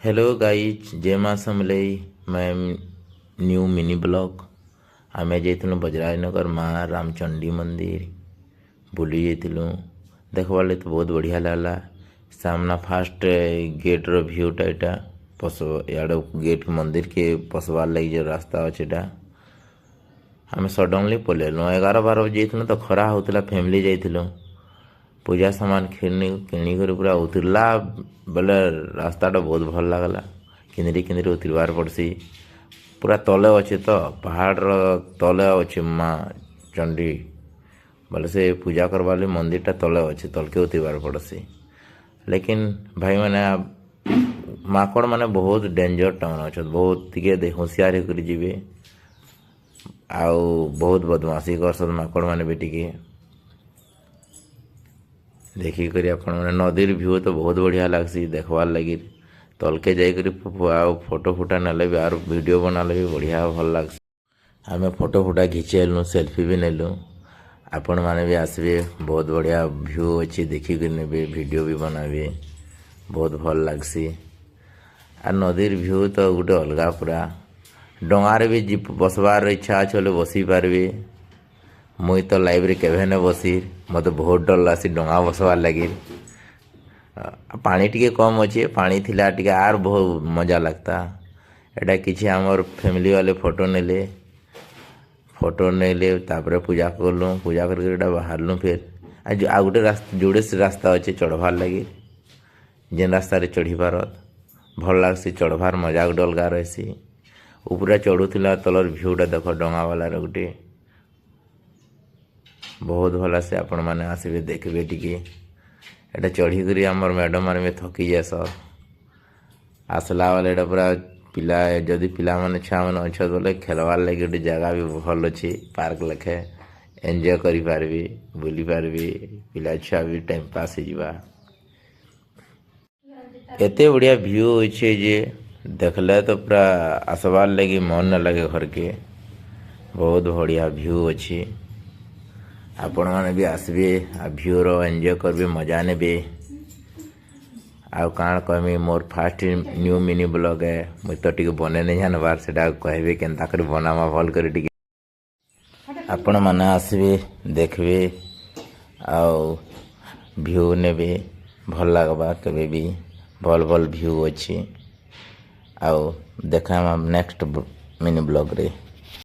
Hello guys, ଜୟ ମା ସମଲେଇ। ମାଇ new mini blog. ଆମେ ଯାଇଥିଲୁ ବଜରାଜନଗର ମା ରାମଚଣ୍ଡୀ ମନ୍ଦିର ବୁଲି ଯାଇଥିଲୁ। ଦେଖବାର୍ ଲାଗି ତ ବହୁତ ବଢ଼ିଆ ଲାଗଲା। ସାମ୍ନା ଫାଷ୍ଟ ଗେଟ୍ର ଭ୍ୟୁଟା ଏଇଟା। ପଶ ଇଆଡ଼େ ଗେଟ୍ ମନ୍ଦିରକେ ପଶବାର୍ ଲାଗି ଯେଉଁ ରାସ୍ତା ଅଛି ଏଇଟା। ଆମେ ସଡନଲି ପଳେଇଲୁ। 11-12 ବଜେ ଯାଇଥିଲୁ ତ ଖରା ହଉଥିଲା। ଫ୍ୟାମିଲି ଯାଇଥିଲୁ। ପୂଜା ସାମାନ କିଣିକରି ପୁରା ଉତରଲା ବେଲେ ରାସ୍ତାଟା ବହୁତ ଭଲ ଲାଗଲା। କିନ୍ଦିରି କିନ୍ଦିରି ଉତରିବାର ପଡ଼୍ସି। ପୁରା ତଲେ ଅଛେ ତ, ପାହାଡ଼ର ତଲେ ଅଛେ ମା ଚଣ୍ଡୀ। ବୋଲେ ସେ ପୂଜା କରବାର୍ ଲାଗି ମନ୍ଦିରଟା ତଲେ ଅଛେ, ତଲକେ ଉତରିବାର ପଡ଼୍ସି। ଲେକିନ୍ ଭାଇମାନେ, ମାଙ୍କଡ଼ ମାନେ ବହୁତ ଡେଞ୍ଜରଟା ମାନେ ଅଛନ୍। ବହୁତ ଟିକେ ହୁସିଆର ହେଇକରି ଯିବେ। ଆଉ ବହୁତ ବଦମାସି କରସନ୍ ମାଙ୍କଡ଼ ମାନେ ବି। ଟିକେ ଦେଖିକରି ଆପଣମାନେ, ନଦୀର ଭ୍ୟୁ ତ ବହୁତ ବଢ଼ିଆ ଲାଗ୍ସି ଦେଖବାର୍ ଲାଗି। ତଲକେ ଯାଇକରି ଆଉ ଫଟୋ ଫୁଟା ନେଲେ ବି, ଆରୁ ଭିଡ଼ିଓ ବନାଲେ ବି ବଢ଼ିଆ ଭଲ ଲାଗ୍ସି। ଆମେ ଫଟୋ ଫୁଟା ଘିଚେଇଲୁ, ସେଲ୍ଫି ବି ନେଲୁ। ଆପଣମାନେ ବି ଆସିବେ, ବହୁତ ବଢ଼ିଆ ଭ୍ୟୁ ଅଛି, ଦେଖିକରି ନେବେ, ଭିଡ଼ିଓ ବି ବନାବେ, ବହୁତ ଭଲ ଲାଗ୍ସି। ଆର୍ ନଦୀର ଭ୍ୟୁ ତ ଗୋଟେ ଅଲଗା ପୁରା। ଡଙ୍ଗାରେ ବି ବସବାର ଇଚ୍ଛା ଅଛି ବୋଲେ ବସି ପାରବେ। ମୁଇଁ ତ ଲାଇଫରେ କେବେ ନେ ବସି, ମତେ ବହୁତ ଡର ଲାଗ୍ସି ଡଙ୍ଗା ବସବାର୍ ଲାଗି। ପାଣି ଟିକେ କମ୍ ଅଛି, ପାଣି ଥିଲା ଟିକେ ଆର୍ ବହୁତ ମଜା ଲାଗତା। ଏଇଟା କିଛି ଆମର ଫ୍ୟାମିଲି ବାଲେ ଫଟୋ ନେଲେ। ଫଟୋ ନେଲେ, ତାପରେ ପୂଜା କଲୁ। ପୂଜା କରିକି ଏଇଟା ବାହାରଲୁ ଫେର୍। ଆଉ ଗୋଟେ ରାସ୍ତା, ଯୋଡ଼େ ରାସ୍ତା ଅଛି ଚଢ଼ବାର୍ ଲାଗି। ଯେନ୍ ରାସ୍ତାରେ ଚଢ଼ି ପାର, ଭଲ ଲାଗ୍ସି। ଚଢ଼ବାର୍ ମଜା ଗୋଟେ ଅଲଗା ରହେସି। ଉପରେ ଚଢ଼ୁଥିଲା ତଲର ଭ୍ୟୁଟା ଦେଖ ଡଙ୍ଗାବାଲାର ଗୋଟେ, ବହୁତ ଭଲ ଆସେ। ଆପଣମାନେ ଆସିବେ, ଦେଖିବେ ଟିକେ। ଏଇଟା ଚଢ଼ିକରି ଆମର ମ୍ୟାଡ଼ାମ୍ ମାନେ ବି ଥକି ଯାଏସନ୍। ଆସିଲା ବେଲେ ଏଇଟା ପୁରା ପିଲା, ଯଦି ପିଲାମାନେ ଛୁଆମାନେ ଅଛନ୍ ବୋଲେ ଖେଲବାର୍ ଲାଗି ଗୋଟେ ଜାଗା ବି ଭଲ ଅଛି। ପାର୍କ ଲେଖେ ଏନ୍ଜୟ କରିପାରିବି, ବୁଲି ପାରିବି, ପିଲା ଛୁଆ ବି ଟାଇମ୍ ପାସ୍ ହେଇଯିବା। ଏତେ ବଢ଼ିଆ ଭ୍ୟୁ ଅଛେ ଯେ ଦେଖିଲେ ତ ପୁରା ଆସବାର୍ ଲାଗି ମନ ନାଇଁ ଲାଗେ ଘରକେ। ବହୁତ ବଢ଼ିଆ ଭ୍ୟୁ ଅଛି। ଆପଣମାନେ ବି ଆସିବେ ଆଉ ଭ୍ୟୁର ଏନ୍ଜୟ କରିବେ, ମଜା ନେବେ। ଆଉ କାଣା କହମି, ମୋର ଫାଷ୍ଟ ନ୍ୟୁ ମିନି ବ୍ଲଗ୍ ଏ। ମୁଇଁ ତ ଟିକେ ବନେଇ ନାଇଁ ଜାନବାର୍, ସେଟା କହିବେ କେନ୍ତା କରି ବନାମା ଭଲ କରି ଟିକେ। ଆପଣମାନେ ଆସିବେ, ଦେଖିବେ ଆଉ ଭ୍ୟୁ ନେବେ, ଭଲ ଲାଗ୍ବା। କେବେ ବି ଭଲ ଭଲ ଭ୍ୟୁ ଅଛି। ଆଉ ଦେଖାମା ନେକ୍ସଟ ମିନି ବ୍ଲଗ୍ରେ।